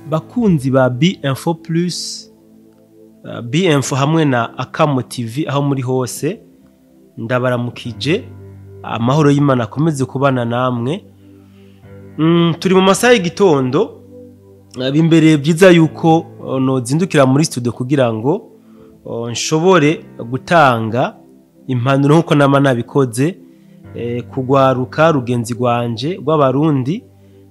Bakunzi ba B-Info Plus, B-Info hamwe na Akamo TV, aho muri hose ndabaramukije. Amahoro y'Imana akomeze kubana namwe. Turi mu masaha y'igitondo, bimbereye byiza yuko nozindukira muri studio kugira ngo nshobore gutanga impanuro nkuko nama nabikoze, kugwaruka rugenzi rwanje rw'Abarundi,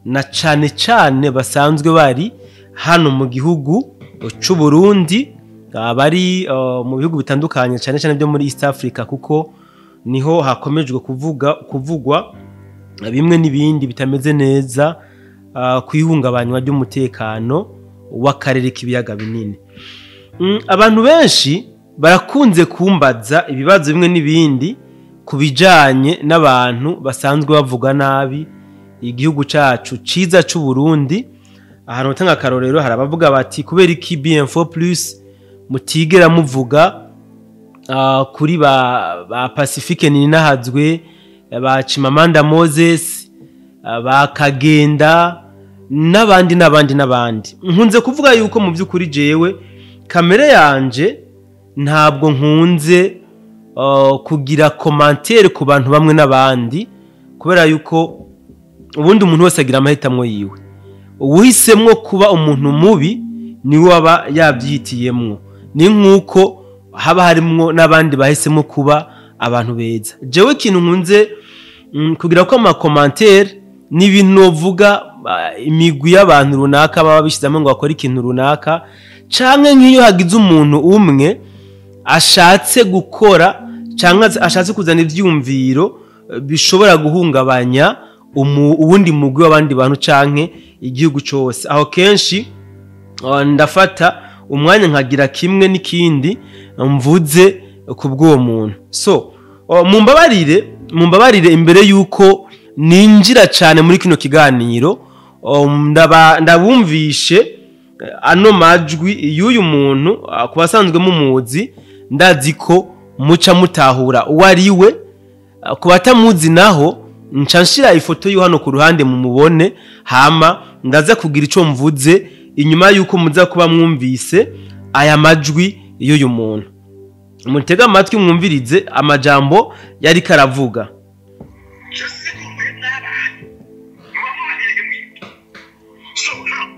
na cane cane basanzwe bari hano mu gihugu c'u Burundi, bari mu bihugu bitandukanye cane cane byo muri East Africa, kuko niho hakomejwe kuvugwa bimwe n'ibindi bitameze neza kwihungabanywa ry'umutekano w'akarere k'ibiyaga binini. Abantu benshi barakunze kumbaza ibibazo bimwe n'ibindi kubijanye n'abantu basanzwe bavuga nabi igihugu cacu ciza c'u Burundi. Ahantu utanga akarorero, hari abavuga bati: "Kubera iki B-Info Plus mutigera muvuga kuri ba Pacifique Nininahazwe, ba Chimamanda Moses, ba Kagenda n'abandi n'abandi n'abandi?" Nkunze kuvuga yuko mu by'ukuri jewe kamere yanje ntabwo nkunze kugira commentaire ku bantu bamwe n'abandi, kubera yuko ubundi umuntu wese agira amahitamo yiwe. Uwisemwo kuba umuntu mubi niwe aba yabyitiyemwo, ni nk'uko haba harimwo n'abandi bahisemo kuba abantu beza. Jewe ikintu nkunze kugira ko ama commentaires n'ibintu novuga, imigwi y'abantu runaka baba bishyizemo ngo bakore ikintu runaka, canke nk'iyo hagize umuntu umwe ashatse gukora canke ashatse kuzana ivyumviro bishobora guhungabanya uwundi mugwi w'abandi bantu canke igihugu cose, aho kenshi ndafata umwanya nkagira kimwe n'ikindi mvuze ku bw'uwo muntu. So mumbabarire, imbere yuko ninjira cyane muri kino kiganiro, ndabumvishe ano majwi y'uyu muntu. Ku basanzwe mumuzi, ndazi ko muca mutahura uwo ari we. Ku batamuzi naho, nca nshira ifoto y'uwo hano ku ruhande mumubone, hama ndaza kugira ico mvuze inyuma y'uko muza kuba mwumvise aya majwi y'uyu muntu. Mutege amatwi mwumvirize amajambo yari karavuga. Je sais combien n'abantu muba mubahereye mwebwe. So now,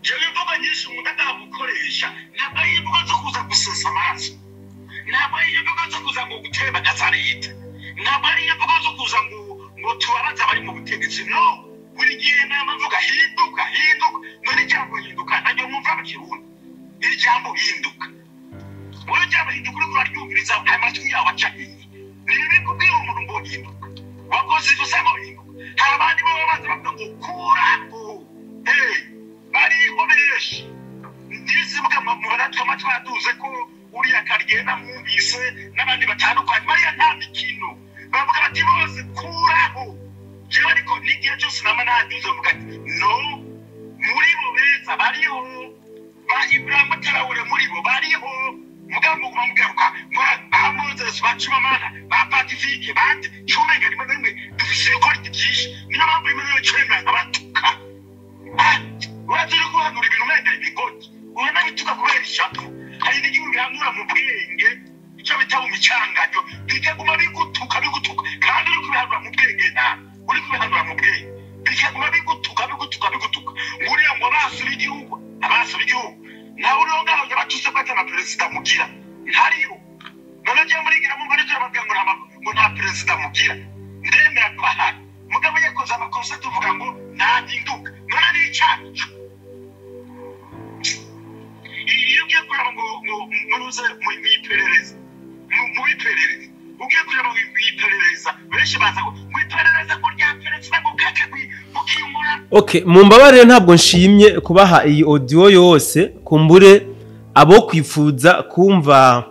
jewe imvugo nyinshi umuntu atagukoresha ntabwo ari imvugo zo kuza gusesa amaraso, ntabwo ari imvugo zo kuza ngo gutembagaza leta, ntabwo ari imvugo zo kuza ngo tubabaze abari mu butegetsi. No buri gihe nama mvuga: "Hinduka, hinduka." None ijambo "hinduka" naryo mwumva mu Kirundi? Iri jambo "hinduka", wowe jambo "hinduka" uriko uraryumviriza, amatwi yawe aca hehe? Ni bibi kubwira umuntu ngo "hinduka", wakoze ikosa ngo "hinduka". Hari abandi baba baza bavuga ngo "kuraho". Hey, bariho benshi nisibuka mubona twama twaduze ko uriya Karigenda mwumvise n'abandi batandukanye bariya, nta mikino, bavuga bati bose "kuraho". Jewe ariko n'igihe cyose nama naduze mvuga ati: "No muri bo beza bariho, ba Ibrahim Traore muri bo bariho." Mugabo muguma mugaruka ba Moses, ba Chimamanda, ba Pacifique, bande cumenga rimwe na rimwe dufise ibikora byinshi. Niyo mpamvu rimwe na rimwe cemera nk'abatuka. Urazi uri guhanura ibintu umenga ibigoryi, uranabituka kubera ishapu. Hari n'igihe ubihanura mu bwenge, icyo bita mu micanganyo, bikaguma bigutuka bigutuka, kandi uri kubihanura mu bwenge. Nta uri kubihanura mu bwenge, bikaguma bigutuka bigutuka bigutuka, ngo uriya ngo abasi b'igihugu, abasi b'igihugu nawe uriho ngaho yabatuse ko atana perezida mugira ntariyo. None njyewe murigira mumva ariko arababwira ngo nta perezida mugira. Ndemera ko ahari, mugabo yakoze amakosa tuvuga ngo ntahinduka. None ni icyacu. Iyo ugiye kureba ngo muruze mu iperereza, mu iperereza, ugiye kureba mu iperereza, benshi baza ngo iperereza ngo rya perezida ngo kake mukimura. Okay, mumbabarire, ntabwo nshimye kubaha iyi audio yose. Kumbure abo kwifuza kumva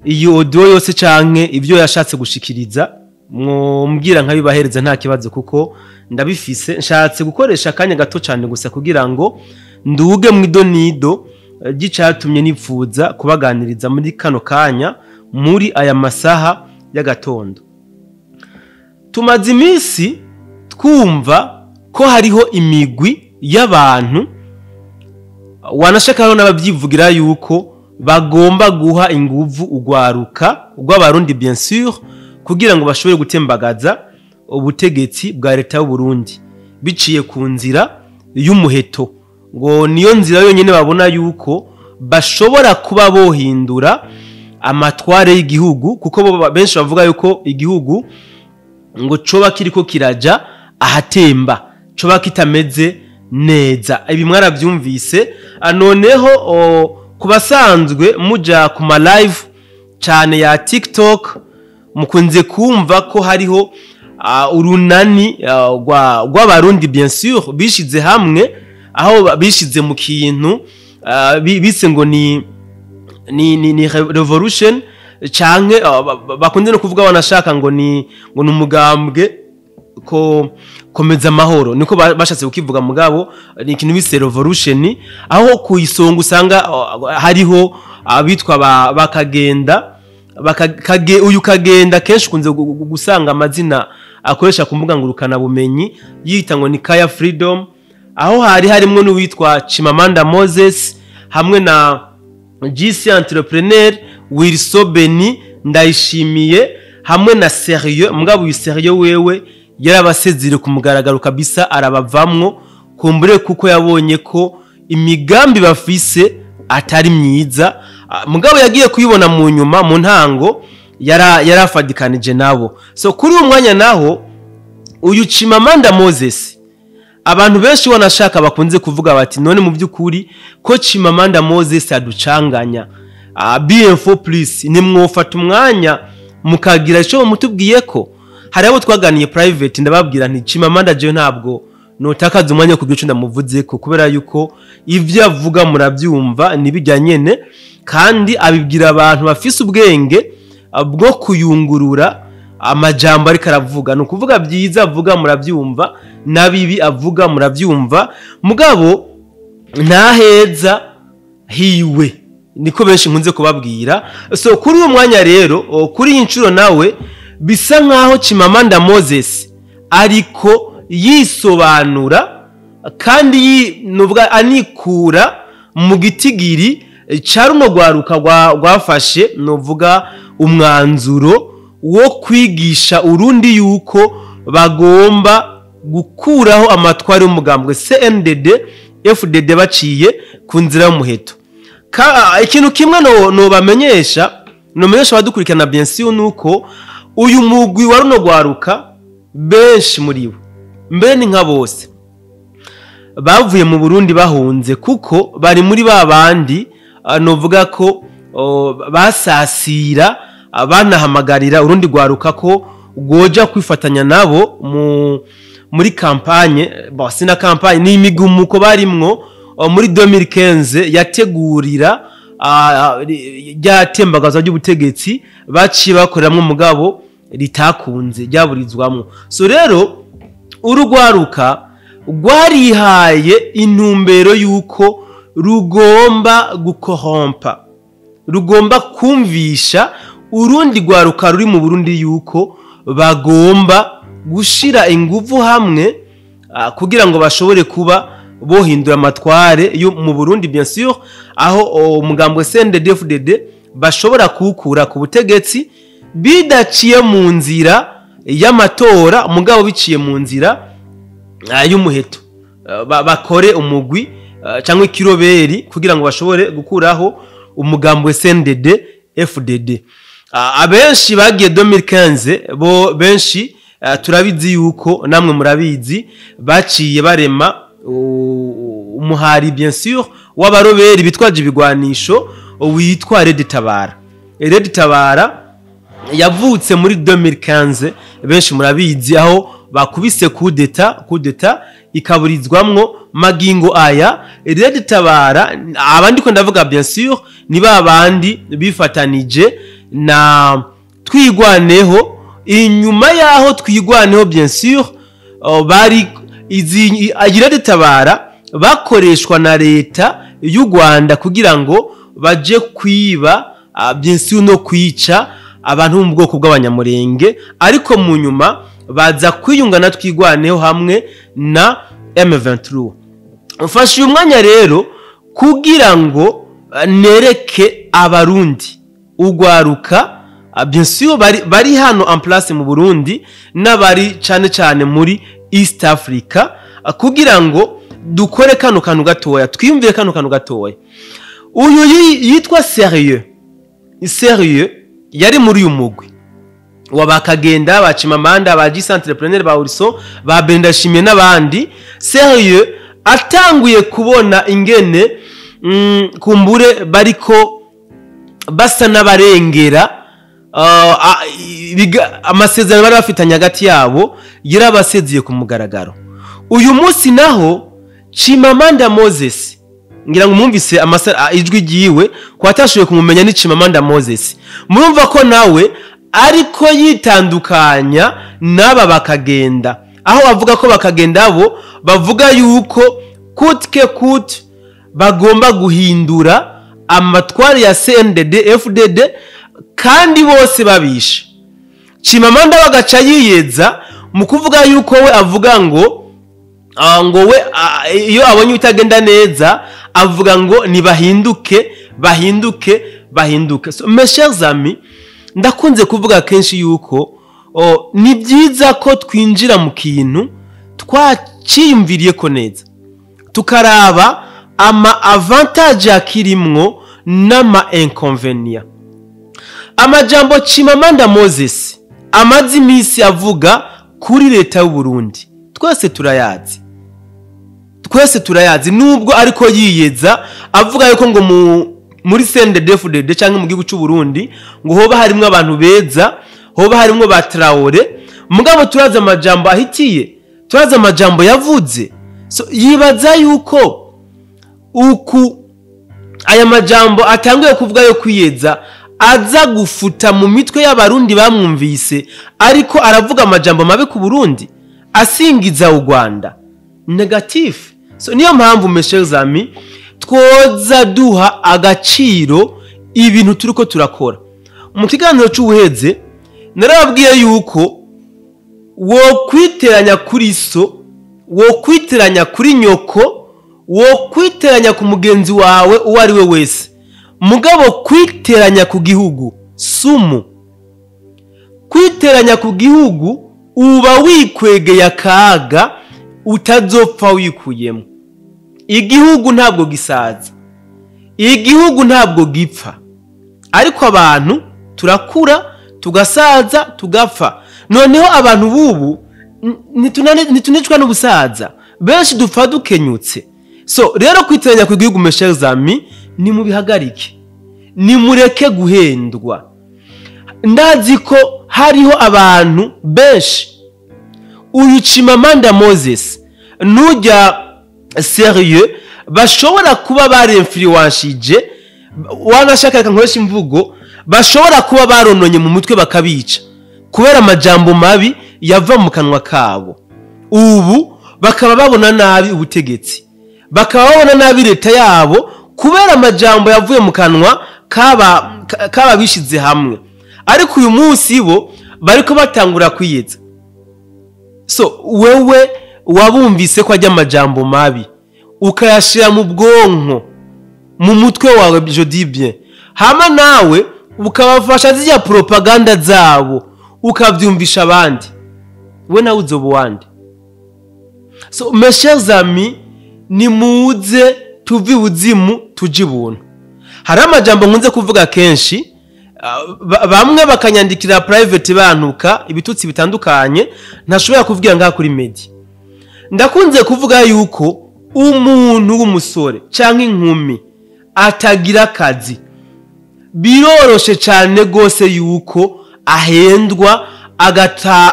iyi audio yose canke ibyo yashatse gushikiriza, mwombwira nkabibahereza, nta kibazo, kuko ndabifise. Nshatse gukoresha akanya gato cyane gusa kugira ngo nduge mu idonido ry'icatumye nipfuza kubaganiriza muri kano kanya, muri aya masaha y'agatondo. Tumaze iminsi twumva ko hariho imigwi. y'abantu wanashaka hariho n'ababyivugira yuko bagomba guha inguvu ugwaruka rw'Abarundi, bien sûr, kugira ngo bashobore gutembagaza ubutegetsi bwa leta y'u Burundi biciye ku nzira y'umuheto, ngo niyo nzira yonyine babona yuko bashobora kuba bohindura amatware y'igihugu, kuko bo benshi bavuga yuko igihugu ngo coba kiriko kiraja ahatemba, coba kitameze neza. Ibi mwarabyumvise. Noneho ku basanzwe muja ku ma live cyane ya TikTok, mukunze kumva ko hariho urunani rw'Abarundi, bien sûr, bishize hamwe, aho bishize mu kintu bise ngo ni revolution, canke bakunze no kuvuga wanashaka ngo ni umugambwe ko komeza amahoro, niko bashatse kukivuga, mugabo ni ikintu bise revolution, aho ku isonga usanga hariho abitwa bakagenda uyu Kagenda. Kenshi ukunze gusanga amazina akoresha ku mbuga ngurukana bumenyi yita ngo ni Kaya Freedom, aho hari harimwo n'uwitwa Chimamanda Moses hamwe na GC Entrepreneur Wilson Beni Ndayishimiye hamwe na Serieux. Mugabo uyu Serieux wewe yarabasezere ku mugaragaro kabisa, arabavamwo kumbure kuko yabonye ko imigambi bafise atari myiza. Mugabo yagiye kuyibona mu nyuma, mu ntango yarafadikanije nabo. So kuri uwo mwanya naho uyu Chimamanda Moses, abantu benshi wanashaka bakunze kuvuga bati: "None mu by'ukuri ko Chimamanda Moses aducanganya, BM4 Plus nimwofata umwanya mukagira icyo mutubwiye?" Ko hari abo twaganiye private, ndababwira nti: "Chimamanda jewe ntabwo notakaza umwanya wo kugira icyo ndamuvuze ko, kubera yuko ivyo avuga murabyumva nibijya nyene, kandi abibwira abantu bafise ubwenge bwo kuyungurura amajambo ariko aravuga. Ni ukuvuga byiza avuga murabyumva, na bibi avuga murabyumva, mugabo ntaheza hiwe." Niko benshi nkunze kubabwira. So kuri uwo mwanya rero, kuri iyi nshuro nawe bisa nkaho Chimamanda Moses ariko yisobanura kandi nuvuga anikura mu gitigiri ca runo rwaruka rwafashe nuvuga umwanzuro wo kwigisha urundi yuko bagomba gukuraho amatwari y'umugambwe CNDD FDD baciye ku nzira y'umuheto. Ikintu kimwe no nobamenyesha, nomenyesha abadukurikirana, bien sûr, nuko uyu mugwi wa runo rwaruka, benshi muri bo, mbere ni nka bose, bavuye mu Burundi bahunze, kuko bari muri ba bandi novuga ko basasira, banahamagarira urundi rwaruka ko rwoja kwifatanya nabo muri campagne. Bon, sina campagne, ni imigumuko barimwo muri 2015 yategurira rya tembagaza ry'ubutegetsi baciye bakoreramwo, mugabo ritakunze, ryaburizwamwo. So rero urugwaruka rwarihaye intumbero y'uko rugomba gukorompa, rugomba kumvisha urundi rwaruka ruri mu Burundi yuko bagomba gushira inguvu hamwe kugira ngo bashobore kuba bohindura amatware yo mu Burundi, bien sûr, aho umugambwe CNDD-FDD bashobora kuwukura ku butegetsi bidaciye mu nzira y'amatora, mugabo biciye mu nzira y'umuheto. Bakore umugwi cyangwa ikiroberi kugira ngo bashobore gukuraho umugambwe CNDD FDD. Abenshi bagiye 2015, bo benshi turabizi yuko namwe murabizi, baciye barema umuhari, bien sûr, w'abaroberi bitwaje ibigwanisho witwa Red Tabara. Red Tabara yavutse muri 2015, benshi murabizi, aho bakubise kudeta, kudeta ikaburizwamwo. Magingo aya Red Tabara, abandi ko ndavuga, bien sûr, ni ba bandi bifatanije na Twigwaneho. Inyuma yaho Twigwaneho, bien sûr, bari izi Red Tabara bakoreshwa na leta y'u Rwanda kugira ngo baje kwiba, bien sûr, no kwica abantu bo mu bwoko bw'Abanyamurenge, ariko mu nyuma baza kwiyunga na Twigwaneho hamwe na M23. Mfashe uyu mwanya rero kugira ngo nereke Abarundi, ugwaruka, bien sûr bari hano en place mu Burundi n'abari cyane cyane muri East Africa, kugira ngo dukore kano kantu gatoya, twiyumvire kano kantu gatoya. Uyu yitwa Sérieux, Sérieux yari muri uyu mugwi wa bakagenda ba Chimamanda, ba Gisa Entrepreneur, ba Uriso, ba Bendashimye n'abandi. Sérieux atanguye kubona ingene kumbure bariko basa n'abarengera amasezerano bari bafitanye hagati yabo, yarabasezeye ku mugaragaro. Uyu munsi naho Chimamanda Moses, ngira ngo mwumvise ijwi ryiwe, ko atashoboye kumumenya ni Chimamanda Moses. Murumva ko nawe ariko yitandukanya n'aba bakagenda, aho bavuga ko bakagenda bo bavuga yuko coûte que coûte bagomba guhindura amatwari ya CNDD FDD kandi bose babishe. Chimamanda bagaca yiyeza mu kuvuga yuko we avuga ngo ngo we iyo abonye bitagenda neza avuga ngo nibahinduke, bahinduke, bahinduke. So, mes chers amis, ndakunze kuvuga kenshi yuko ni byiza ko twinjira mu kintu twaciyumviriye ko neza, tukaraba ama avantage akirimwo n'ama inconvénients. Amajambo Chimamanda Moses amaze iminsi avuga kuri leta y'u Burundi twese turayazi, twese turayazi, nubwo ariko yiyeza avuga yuko ngo muri CNDD-FDD cyangwa mu gihugu cy'u Burundi ngo hoba harimwo abantu beza, hoba harimwo ba Traore. Mugabo turazi amajambo ahitiye, turazi amajambo yavuze. So, yibaza yuko uku aya majambo atanguye kuvuga yo kwiyeza aza gufuta mu mitwe y'Abarundi bamwumvise ariko aravuga amajambo mabi ku Burundi, asingiza u Rwanda négatif. So niyo mpamvu, mes chers amis, twoza duha agaciro ibintu turiko turakora. Mu kiganiro c'ubuheze narababwiye yuko wo kwiteranya kuri so, wo kwiteranya kuri nyoko, wo kwiteranya ku mugenzi wawe uwo ari we wese, mugabo kwiteranya ku gihugu sumu. Kwiteranya ku gihugu uba wikwegeye akaga utazopfa wikuyemo. Igihugu ntabwo gisaza, igihugu ntabwo gipfa, ariko abantu turakura, tugasaza, tugapfa. Noneho abantu bubu ntitunicwa n'ubusaza, benshi dupfa dukenyutse. So rero kwiteranya ku gihugu, mes chers amis, ni mubihagarike, nimureke guhendwa. Ndazi ko hariho abantu benshi, uyu Chimamanda Moses nujya Sérieux, bashobora kuba baremfiriwanshije, wanashaka reka nkoresha imvugo, bashobora kuba barononye mu mutwe bakabica kubera amajambo mabi yava mu kanwa kabo. Ubu bakaba babona nabi ubutegetsi, bakaba babona nabi leta yabo kubera amajambo yavuye mu kanwa kaba bishize hamwe. Ariko uyu munsi bo bariko batangura kwiyeza. So wewe wabumvise ko ajya amajambo mabi ukayashira mu bwonko, mu mutwe wawe, je dis bien, hama nawe ukabafasha zijya propaganda zabo ukavyumvisha abandi, we nawe uzoba uwande? So mes chers amis, nimuze tuve ibuzimu tuje ibuntu. Hari amajambo nkunze kuvuga kenshi, bamwe bakanyandikira private bantuka ibitutsi bitandukanye ntashobora kuvugira ngaha kuri media. Ndakunze kuvuga yuko umuntu w'umusore canke inkumi atagira akazi biroroshe cyane rwose yuko ahendwa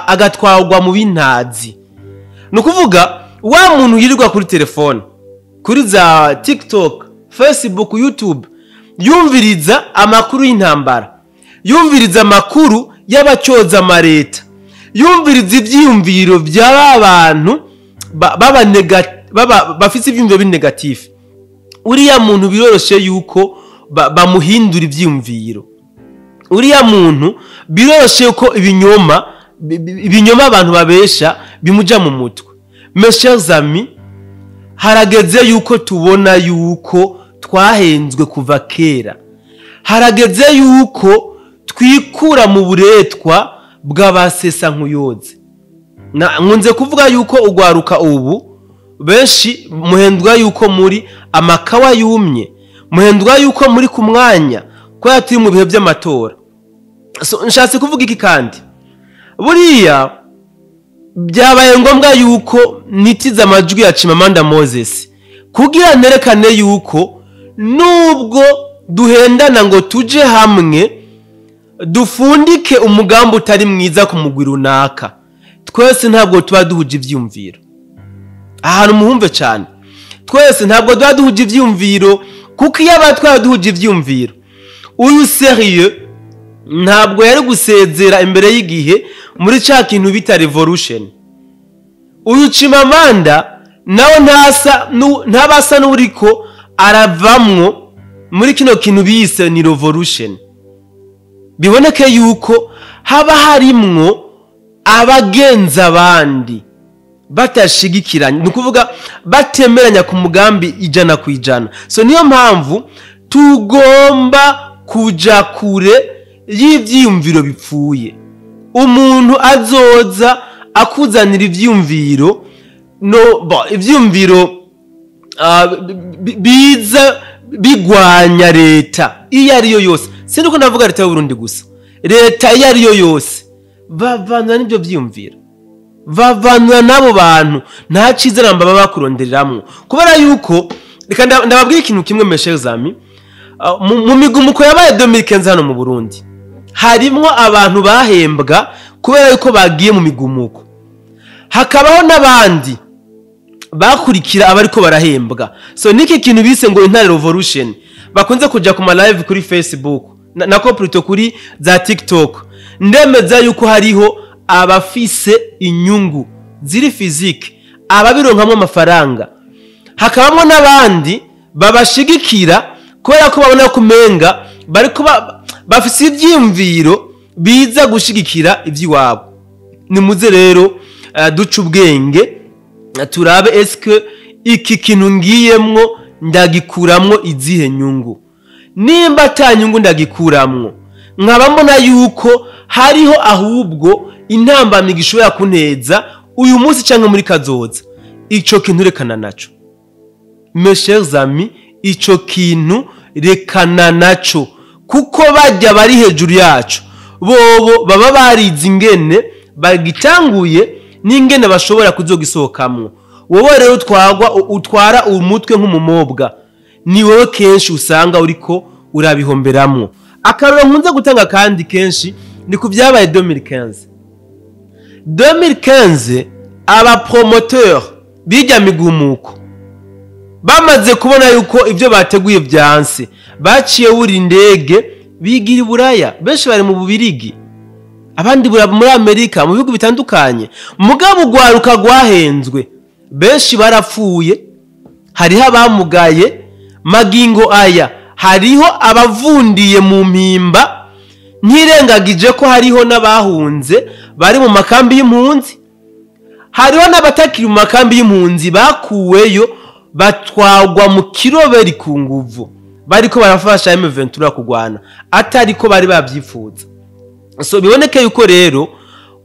agatwarwa mu bintazi. Ni ukuvuga wa muntu yirirwa kuri telefone, kuri za TikTok, Facebook, YouTube, yumviriza amakuru y'intambara, yumviriza amakuru y'abacyoza amareta, yumviriza ibyiyumviro by'aba bantu bafite ibyiyumviro biri négatif, uriya muntu biroroshe yuko bamuhindura ibyiyumviro. Uriya muntu biroroshe ko ibinyoma abantu babesha bimuja mu mutwe. Mes chers amis, Harageze yuko tubona yuko twahenzwe kuva kera. Harageze yuko twikura mu buretwa bw'abasesa nkuyoze. Nkunze kuvuga yuko ugwaruka ubu benshi muhendwa yuko muri amakawa yumye, muhendwa yuko muri ku mwanya ko turi mu bihe by'amatora. So, nshatse kuvuga iki kandi buriya byabaye ngombwa yuko nitiza amajwi ya Chimamanda Moses kugira nerekane yuko nubwo duhendana ngo tuje hamwe dufundike umugambi utari mwiza ku mugwi runaka, twese ntabwo tuba duhuje ivyumviro. Ahantu muhumve cyane, twese ntabwo tuba duhuje ivyumviro, kuko iyo abatwara duhuje ivyumviro uyu sérieux ntabwo yari gusezera imbere y'igihe muri ca kintu bita revolution. Uyu Chimamanda nawe ntabasa n'uriko aravamwo muri kino kintu bise ni revolution. Biboneke yuko haba harimwo abagenza abandi batashigikiranye, ni ukuvuga batemeranya ku mugambi 100%. So niyo mpamvu tugomba kuja kure y'ivyiyumviro bipfuye. Umuntu azoza akuzanira ivyiyumviro no ivyiyumviro biza bigwanya leta iyo ariyo yose. Sinuko ndavuga leta y'u Burundi gusa, leta iyo ariyo yose bavanwa n'ibyo vyiyumviro, bavanwa n'abo bantu nta ciza namba baba bakurondereramwo. Kubera yuko reka ndababwira ikintu kimwe mes chers amis, mu migumuko yabaye 2015 hano mu Burundi harimwo abantu bahembwa kubera yuko bagiye mu migumuko, hakabaho n'abandi bakurikira abariko barahembwa. So niki kintu bise ngo intare revolution bakunze kuja ku ma live kuri Facebook nako plutôt kuri za TikTok. Ndemeza yuko hariho abafise inyungu ziri physique, ababironkamwo amafaranga, hakabamwo n'abandi babashigikira kubera ko babona kumenga bariko bafise ivyiyumviro biza gushigikira ivy'iwabo. Nimuze rero duce ubwenge, turabe eske iki kintu ngiyemwo ndagikuramwo izihe nyungu. Nimba ata nyungu ndagikuramwo, nkaba mbona yuko hariho ahubwo intambamyi gishobora kunteza uyu munsi canke muri kazoza, ico kintu rekana naco. Mes chers amis, ico kintu rekana naco, kuko bajya bari hejuru yacu bobo baba barize ingene bagitanguye n'ingene bashobora kuzogisohokamwo. Wowe rero utwara umutwe nk'umumobwa, ni wowe kenshi usanga uriko urabihomberamwo. Akaroro nkunze gutanga kandi kenshi ni ku byabaye 2015. 2015 aba promoteur bijya migumuko bamaze kubona yuko ibyo bateguye byanse, baciye buri indege bigira iburaya, benshi bari mu Bubirigi, abandi muri Amerika, mu bihugu bitandukanye. Mugabo ugwaruka gwahenzwe, benshi barapfuye, hariho abamugaye magingo aya, hariho abavundiye mu mpimba, ntirengagije ko hariho n'abahunze bari mu makambi y'impunzi, hariho n'abatakiri mu makambi y'impunzi bakuweyo batwagwa mu kiroberi ku nguvu, bariko barafasha M23 kugwana atariko bari babyifuza. So biboneke yuko rero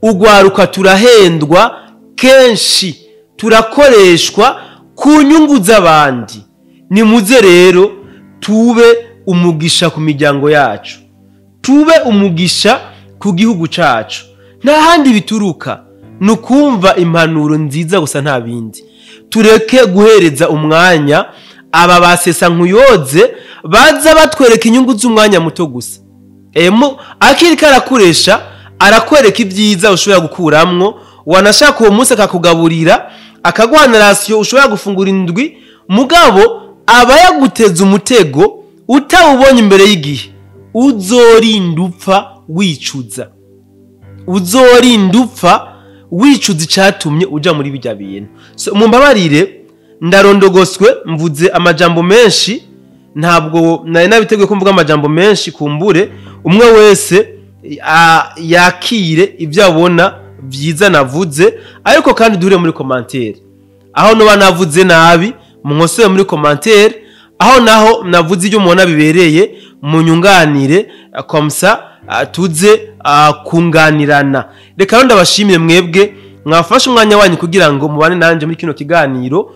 ugwaruka turahendwa kenshi, turakoreshwa ku nyungu z'abandi. Nimuze rero tube umugisha ku miryango yacu, tube umugisha ku gihugu cacu. Nta handi bituruka, nukumva impanuro nziza gusa, nta bindi. Tureke guhereza umwanya aba basesa nkuyoze baza batwereka inyungu z'umwanya muto gusa. Akiri karakuresha arakwereka ibyiza ushobora gukuramwo, wanashaka uwo munsi akakugaburira, akaguha na ration ushobora gufungura indwi, mugabo aba yaguteza umutego utawubonye imbere y'igihe. Uzorinda upfa wicuza, uzorinda upfa wicuza icatumye uja muri bijya bintu. So mumbabarire ndarondogoswe, mvuze amajambo menshi, ntabwo nari nabiteguye ko mvuga amajambo menshi. Kumbure umwe wese yakire ibyo abona byiza navuze, ariko kandi duhure muri commentaire aho noba navuze nabi Munkosore muri commentaire aho naho navuze ibyo mubona bibereye, munyunganire comme ça tuze kunganirana. Reka rero ndabashimire mwebwe mwafashe umwanya wanyu kugira ngo mubane nanje muri kino kiganiro.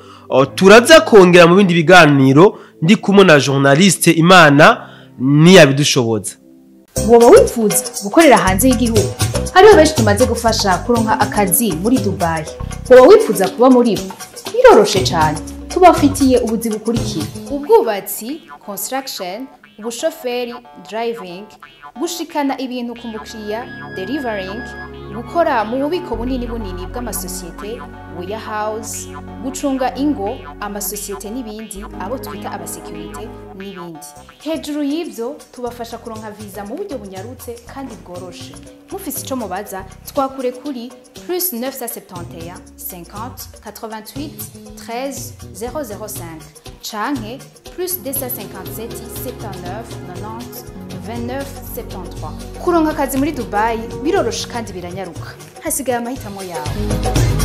Turaza kongera mu bindi biganiro ndi kumwe na journaliste, Imana niyabidushoboza. Woba wifuza gukorera hanze y'igihugu? Hariho benshi tumaze gufasha kuronka akazi muri Dubayi. Woba wifuza kuba muri bo? Biroroshe cyane, tubafitiye ubuzi bukurikira: ubwubatsi, construction, ubushoferi, driving, gushikana ibintu ku mukiriya, delivering, gukora mu bubiko bunini bunini bw'amasosiyete, warehouse, gucunga ingo, amasosiyete n'ibindi, abo twita abasekirite n'ibindi. Hejuru y'ibyo, tubafasha kuronka viza mu buryo bunyarutse kandi bworoshe. Mufise ico mubaza, twakure kuri +971 50 88 13 005 canke +257 79 90 29 73. Kuronka akazi muri Dubai biroroshe kandi biranyaruka, hasigaye amahitamo yawe.